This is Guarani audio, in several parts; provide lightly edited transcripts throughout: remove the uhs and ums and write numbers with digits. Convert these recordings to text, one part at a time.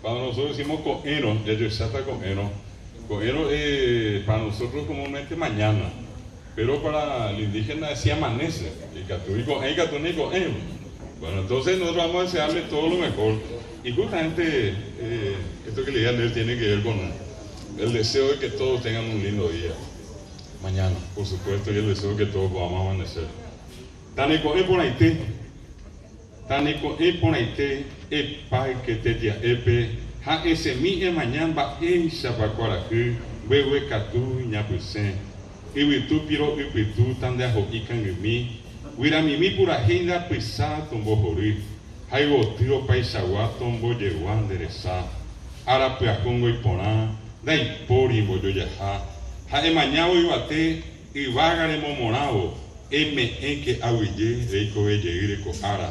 Cuando nosotros decimos ko'ẽrõ, jajoecháta ko'ẽrõ, ko'ẽrõ eh, para nosotros comúnmente mañana, pero para el indígena es si amanece, ikatu iko'ẽ, ikatu neiko'ẽ. Bueno, entonces nosotros vamos a desearle todo lo mejor. Y justamente esto que le voy a leer tiene que ver con el deseo de que todos tengan un lindo día. Mañana, por supuesto, y el deseo de que todos podamos amanecer. Taneko'ẽ porãite, taneko'ẽ porãite, epáyke tetia'épe ha esẽmi emaña mba'éichapa kuarahy mbeguekatu ñapysẽ, yvytu piro'ypytu tandeaho'i kangymi, guyramimi purahéi nde apysa tombohory, ha yvoty opaichagua tombojegua nde resa. Ára pyahu ngoiporã, ndaipóri mbojojaha, ha emañávo yvate yvága remomorãvo, eme'ẽke aguyje reikove jeýre ko ára.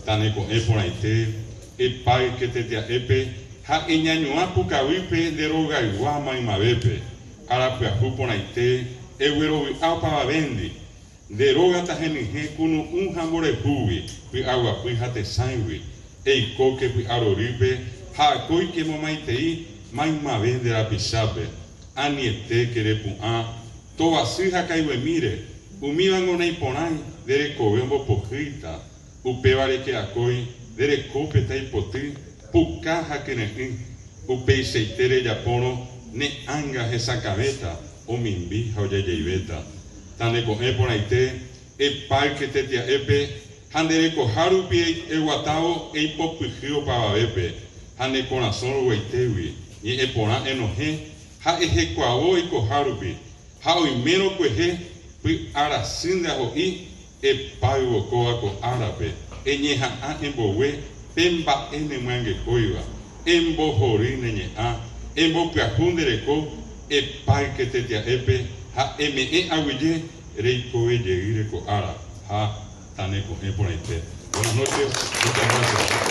Taneko'ẽ porãite, epáyke tetia'épe ha eñañuã pukavýpe nde rogaygua maymavépe. Ára pyahu porãite, eguerovy'a opavavéndi. Nde róga tahenyhẽ kunu'ũ ha mborayhúgui, py'aguapy ha tesãigui. Eikóke py'arorýpe ha akóike momaitei maymave nde rapichápe. Anietéke repu'ã tovasy ha kaiguemíre, umívango naiporãi nde rekove ombopohýita. Upévareke akói nde rekópe taipoty, puka ha kyre'ỹ. Upeichaite rejapórõ ne ánga hesakãvéta, omimbi ha ojajaivéta. Taneko'ẽ porãite, epáyke tetia'épe ha nde rekoha rupi eguatávo eipopyhy opavavépe ha ne korasõ ruguaitégui ñe'ẽ porã enohẽ ha ehekuavo eikoha rupi ha oimérõ kuehe py'arasy nde aho'i Epáyvo kóva ko árape, eñeha'ã embogue pe mba'e nemyangekóiva, embohory ne ñe'ã, embopyahu nde reko, epáyke tetia'épe ha eme'ẽ aguyje reikove jeýre ko ára ha taneko'ẽ porãite. Buenas noches, muchas gracias.